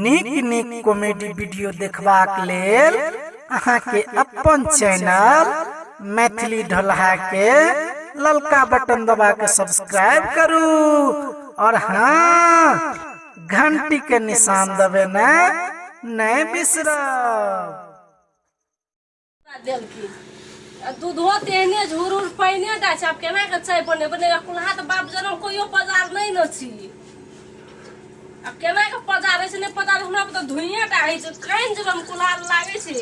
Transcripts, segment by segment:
नीक नीक comedy video देखबाक लेल अहाँके अपन चैनल मैथिली ढोलहा के ललका बटन दबा के सब्सक्राइब करू और हाँ, घंटी के निशान दबेना नहीं बिसरब। देलखिन आ दूधो तेहने झूर उर पानिए टा छै। आब केना के चाय बनेबै? नहि कुल्हा तऽ बाप जनम कहियो पजार नहि ने छी। आब केना के पजारै छै नहि पजारै, हमरा पर तऽ धुइए टा होइ छै। कानि जेबै हम, कुल्हा लागै छै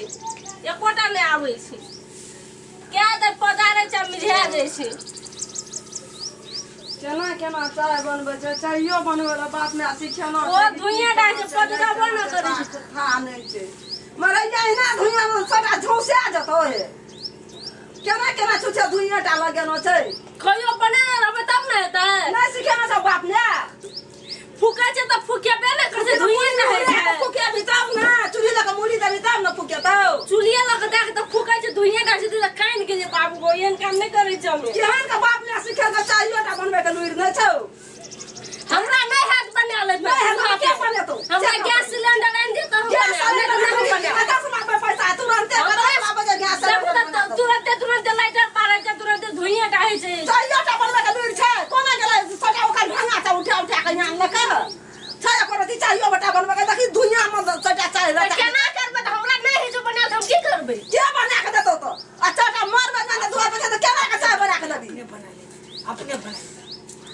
एकोटा नहि आबै छै। कए देर पजारै छै आ मिझा जाइ छै। केना केना चाय बनबै छै? चाइयो बनबै लए बाप माय सिखेना। ओ धुइए टा छै, पजरबो नहि करै छै। था नहि छै मरैया, एहिना धुइया सबटा झौसा जेतौ हे। केना केना छुछे धुइया टा लगेनो छै। कहियो बनेने रहबै तब ने हेतै। नहि सिखेना छै बाप ने। फूकै छै तऽ फूकेबे नहि करै छै, धुइए नहि होइ छै। फूकेबी तब ने, चूल्ही लऽ कऽ मूड़ी देबी तब ने फूकेतौ। चूल्हिए लऽ कऽ दए कऽ तऽ फूकै छै, धुइए टा छै तऽ कानि गेलियै बाबू गो। एहन काम नहि करै छै हमे। केहन के बाप ने सिखेलकै? चाइयो टा बनबै के लुरि नहि छौ। हमरा नहि हैत बना लेत। नहि हैत तऽ के बनेतौ? हमरा गैस सिलेंडर आनि दिअ तऽ हम गैस बनायब, नहि तऽ नहि हम बनायब। कतऽ से लाबबै पैसा? तुरन्ते कतऽ लाबबै जे गैस देखू सिलेंडर तऽ बना देतौ? तुरन्ते तुरन्ते लाइटर बारै छै, तुरन्ते धुइए टा होइ छै। चाइयो टा बनबै के लुरि छै? कोना गेलै सबटा ओकर भांगा सब उठा उठा के यहाँ आनलकै? छै एको रत्ती चाइयो बटा बनबै के? देखी दुनिया मे सबटा चाय तऽ रखा। केना करबै? तऽ हमरा नहि होइ छै बनायल तऽ हम की करबै? के बना के देतौ तऽ? आ चारिटा मरबै ने दुआर पर छै तऽ केना के चाय बना के देबी? अपने बना ले, अपने बना ले,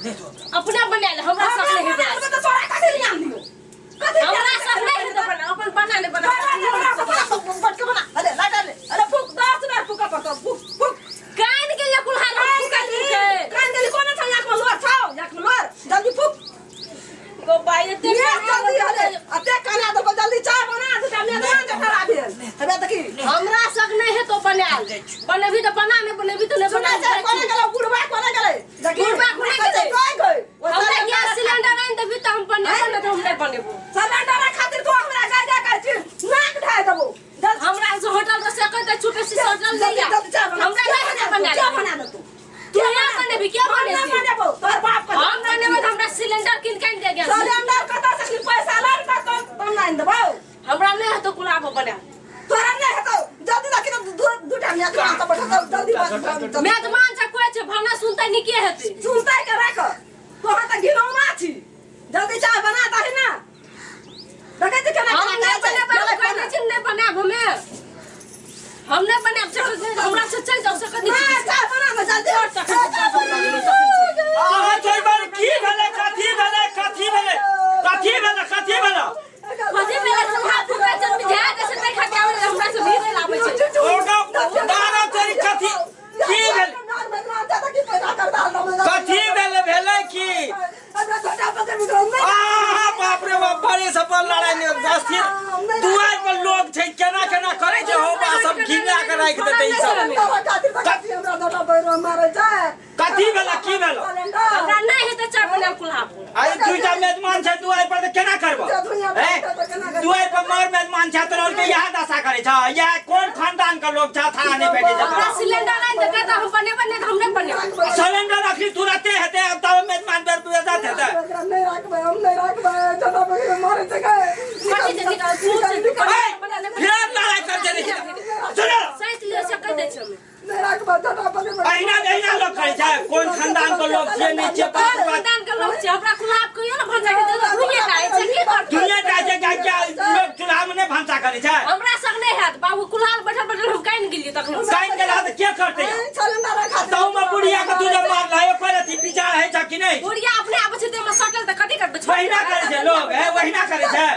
नहीं तो अपने बना ले, हमरा सब हमरा नहि बना हेतै। देबै तऽ तोरा कथी लियान दियौ? कथी हमरा सब नहि हेतै बना, अपन बना ले, बना। बना ले, बना, बना, बना, बना, बना। अरे लाइटर ले, अरे फूक, 10 बेर फूकऽ पड़तौ, फूक फूक। कान के लिए कुल्हाड़ कान फूकै गेली, फूकै। कान गेली, कोना छौ? आँखिमे लोर छौ? आँखिमे लोर, जल्दी फूक। गो बाई एते ये जल्दी, अरे अते काना देलको, जल्दी चाय बना। दूटा मेहमान के खड़ा भेल हबे, देखी। हमरा सब नहि हेतौ बनायल। बनेबी तऽ बना, नहि बनेबी तऽ नहि सुनै बना। छै? कोना गेलै बुढ़वा? कोना गेलै देखी? बुढ़वा कोना गेलै? गई गई ओ। हमरा गैस सिलेंडर आनि देबी तऽ हम बनेबो, नहि तऽ हम नहि बनेबो। सिलेंडर खातिर तू हमरा गाय गाय करै छी, नाक ढाइ देबो। हमरा से होटल के से कहते छुपे से होटल जल्दी नहीं आ। जल्दी चाय बना। हमरा नहीं हेतै बनायल। के बना देतौ? तू यहाँ बनेबी? के हम नहि बनेबी? बनेबौ, तोहर बाप के। हम बनेबै तऽ हमरा सिलेंडर कीन के आनि दे गैस। सिलेंडर कतऽ से? पैसा लान तऽ तब ने आनि देबौ। हमरा नहि हेतौ कुल्हा पर बनायल। तोरा नहि हेतौ? जल्दी देखी तऽ दूटा मेजबान सब बैठल छौ, जल्दी बस। मेजमान छै कोइ छै, भानस सुनतै नीके हेतै। सुनतै के राख, तोहर तऽ घिनौना छी। जल्दी चाय बना दही ने। देखै छी केना हम केना नहि करै छै? बनेबै। हम गेलै कहै कोना? छी नहि बनायब हमे, हम नहि बनायब। हमरा से चलि जाउ से कथी? नहि, चाय बना ने जल्दी। अहाँ तोर बार की भेलै? कथी भेलै? कथी भेलै? कथी भेलै? कथी भेलै? कथी भेलै? चूल्हा फूकै छै, मिझा दै छै, नहि खाके आबै छै, हमरा से भीड़ लाबै छै। ओकरा दाना तोरी। कथी की भेलै? कथी भेलै? भेलै की? आहा बाप रे बाप, बड़े सब पर लड़ाइ नहि अस्थिर। दुआर पर लोग छै, केना केना करै छै हो बा, सब घिना के राखि देतै ई सब। कथी भेलै? की भेलै? हमरा नहि हेतै चाय बनायब कुल्हा पर। आई दुईटा मेजमान छै दुआर पर तऽ केना करबो? हैं, दुआर पर मर मेजमान छै तऽ के इएह दशा करै छ। इएह कोन खानदान के लोग छ? था नहि भेटै छै। हमरा सिलेंडर आनि दे तऽ हम बनेबै, नहि तऽ हम नहि बनेबै। सिलेंडर अखनी तुरते हेतै, अब तब मेजमान बेर बेजत हेतै। कथी छै? निकाल पूछ। ए, फेर लड़ाइ करते रही, सुनो। सैत लिअ से कहि दै छै हमे। अहिना अहिना लोग करै छै? कोन खानदान के लोग छियै नहि छियै? कोन बाप रे बाप। खानदान के लोग छै? हमरा कुल्हा कहियो ने भनसा के दे, धुइए टा होइ छै, की करतै? दुनिया जाइ छै गाय के लोग चूल्हा में नहि भनसा करै छै। हमरा संग नहि हैत बाबू कुल्हा। बैठल बैठल हम कानि गेलियै तखन। काइन गेला तऽ के करतै? तहु में बुढ़िया के तू जब मारला, ओकर अथी विचार होइ छै कि नहि? बुढ़िया अपने आबै छै देहमे सटल तऽ कथी करबै? वहिना करै छै लोग? हे, वहिना करै छै?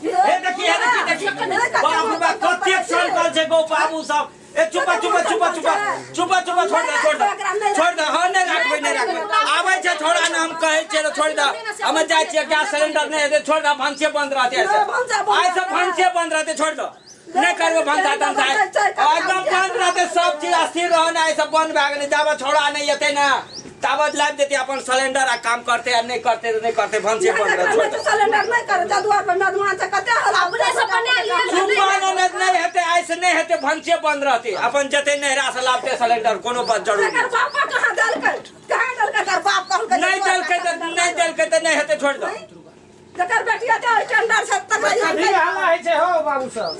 हे देखी, हे देखी, देखी, बाप रे बाप, कतेक सनकल छै गौ बाबू सब। ए चुप चुप चुप चुप चुप चुप, छोड़ दे, छोड़ दे, छोड़ दे। हाँ, नहि राखबै, नहि राखबै। आबै छै छोड़ा ने, हम कहै छियै तऽ छोड़ दे। हम जाइ छियै, गैस सिलेंडर नहि हेतै, छोड़ दे। भनसे बंद रहतै आइ से, आइ से भनसे बंद रहतै। छोड़ दो, नहि करबै भनसा तनसा, एकदम बंद रहतै सब चीज। स्थिर रह ने, आइ से बंद भए गेलै। जाबे छोड़ा नहि एतै ने ताबत लाबि देतै अपन सिलेंडर आ काम करतै, आ नहि करतै तऽ नहि करतै। भनसे बंद रहतै, छोड़ दे। सिलेंडर नहि कर, दुआर पर मेजबान छै, कते हल्ला। अपने से बना लिअ। चुपा नहि, नहि हेतै, आइ से नहि हेतै, भनसे बंद रहतै। अपन जेतै नैहरा से लाबतै सिलेंडर, कोनो बात जरूरी एकर बापा कहाँ देलकै? कहाँ देलकै? एकर बाप कहलकै नहि देलकै तऽ नहि देलकै तऽ नहि हेतै, छोड़ि दो। जकर बेटी हेतै स्टैंडर्ड छै तकरा यहाँ कथी हल्ला होइ छै हौ बाबू सब?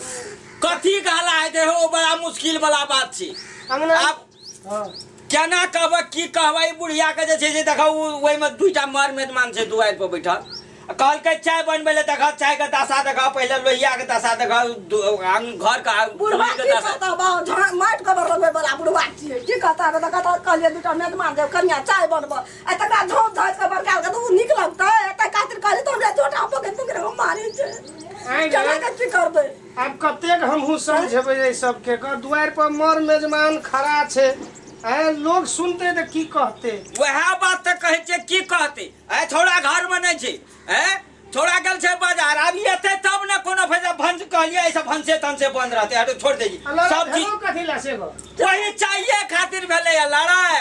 कथी के हल्ला हेतै हो, बड़ा मुश्किल वाला बात छै। अंगना आब हँ। केना कहबै, की कहबै? ई बुढ़िया के जे छै से देखो, ओहिमे दूटा मर मेजमान छै दुआरि पर बैठल। कहलकै चाय बनबै लए। देखऽ चाय के दशा देखऽ, पहिले लोहिया के दशा देखऽ, घर के बुढ़वा के की दशा। कहता बा, माटि कबर लगबै वाला बुढ़वा छियै, की कहता? तऽ कहता कहलियै दूटा मेजमान देब, कनिया चाय बनबऽ आ तकरा झोप झाँचि कऽ बड़का तऽ ओ नीक लगतै? एतऽ खातिर कहलियै तऽ हमरा झोटा पकड़ि पकड़ि हम मारै छै। आँय गे। केना कऽ की करबै? आब कतेक हमहूँ समझेबै एहि सबके? दुआरि पर मर मेजमान खड़ा छै, आँय, लोग सुनतै तऽ की कहतै? वएह बात तऽ कहै छियै, की कहतै? ऐ छौड़ा घर में नहीं छै, ऐ छौड़ा गेल छै बाजार, आब ई एतै तब ने कोनो फायदा। भंस कहलियै, ऐसे भंसे तंसे बंद रहतै। हटो, छोड़ दे आ लड़ाइ सब चीज। भेलौ कथी लए से गो? वही चाहिए खातिर भेलै है लड़ाई।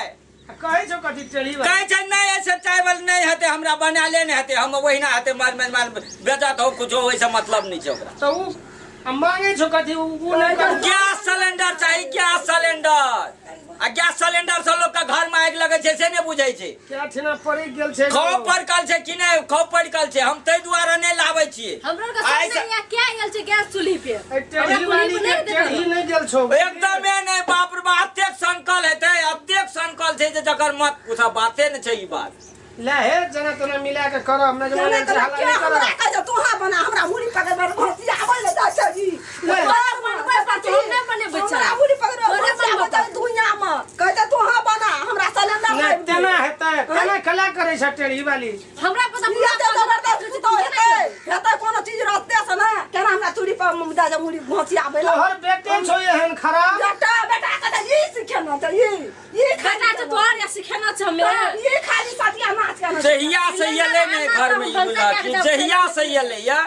आ कहै छौ कथी टेढ़ी वाली? कहै छै नहि, ऐसे चावल नहि हेतै, हमरा बनाले नहि हेतै, हम ओहिना हेतै, मर मेजमान बेचत हो कुछो, ओहिसँ मतलब नहि छै ओकरा। तऽ उ आ मांगै छौ कथी? उ नहि करतौ। गैस सिलेंडर चाही, गैस सिलेंडर। आ गैस सिलेंडर से लोक के घर में आगि लगै छै से नहि बुझै छै। क्या ठिना पड़ि गेल छै खौ पड़कल छै कि नहि? खौ पड़कल छै, हम ताहि दुआरे नहि लाबै छियै। हमरो के आइ सामने यहाँ क्या आयल छै गैस चूल्ही पे? एहि टेढ़ी वाली के टेढ़ी नहि गेल छौ। एकदमे नहि। बाप रे बाप, एतेक संकल हेतै, एतेक संकल छै जे जकर मत पूछब बाते नहि छै ई बात। ले हे, जेना तेना मिला के करब मेजबान केना से तेना हल्ला के नहि हमरा करब। कहै छै तोहा बना, हमरा मुड़ी पकड़ पर घोसिया आबै ले जाइ छै ई। नहि। तोरा बनबै पड़तौ, हम नहि बनेबै चाय। हमरा मुड़ी पकड़ तोरे घोसिया बनबऽ आबै छै दुनिया मे, कहै छै तोहा बना, हमरा सिलेंडर नहि तेना हेतै, तेना कला करै छै टेढ़ी वाली? हमरा पता ई पूरा एते जबरदस्त पुतौह हेतै हेतै कोनो चीज रहते से ने केना हमरा चूड़ी पर दे जे मुड़ी घोसिया आबै ले। तोहर बेटे छौ एहन खराब? बेटा बेटा के तऽ ई सिखेना छै, ई ई खाली बेटा छै तोहर या सिखेना छै हमे? ई खाली सतिया नाच केना छै। जहिया से एलै ने घर में ई बुझलखिन, जहिया से एलै या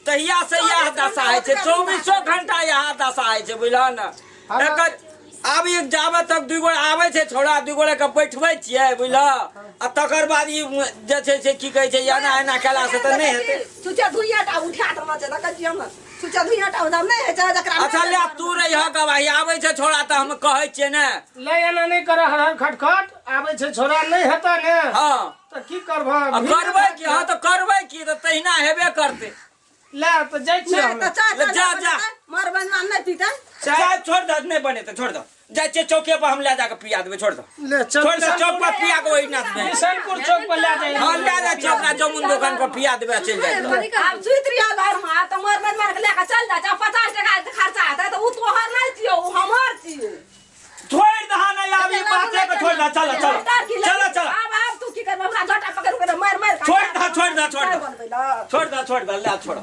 तहिया से इएह दशा होइ छै, चौबीसो घंटा इएह दशा होइ छै, बुझलह ने? एकर आब ई जाबे तक दू गोरे आबै छै छौड़ा, दू गोरे के बैठबै छियै, बुझलह? आ तकर बाद ई जे छै से की कहै छै, एना एना केला से तऽ नहि हेतै। छुछे धुइया टा उठा देना छै, देखै छियै हम छुछे धुइया टा उठा नहि होइ छै जकरा। अच्छा ले, तू रहिह गवाही। आबै छै छौड़ा तऽ हम कहै छियै ने। ले, एना नहि कर हर हर खटखट। आबै छै छोड़ा, नहि हेतै ने? हँ। तऽ की करबह? आ करबै की? हँ, तऽ करबै की? तऽ तहिना हेबे करतै। ले, तऽ जाइ छियै नहि हम। तऽ चाय ले, जा, जा। मर बनवा नहि पीतै। चाय छोड़ दह, नहि बनेतै, छोड़ दह। जाइ छियै चौके पर, हम लए जाके पिया देबै, छोड़ दह। ले चल। छोड़ दह, चौक पर पिया के ओहि नाथ में। किशनपुर चौक पर लए जाइ। हँ, लए जाइ छियै अपना जमुन दोकान पर, पिया देबै आ चलि जाइ छियै। आब सुति रहियो घर में, आब तऽ मर बनवा के लए के चल जा। 50 टका खर्चा हेतै तऽ ओ तोहर नहि छियौ, ओ हमर छियौ। छोड़ दह नहीं, आब ई बाते के छोड़ दह। चल चल चल चल। आब आब तू की करबह? हमरा झोटा पकड़ के मारि मारि छोड़ दह, छोड़ दह, छोड़ दह। बनबै लए। छोड़ दह, छोड़ दह, ले छोड़।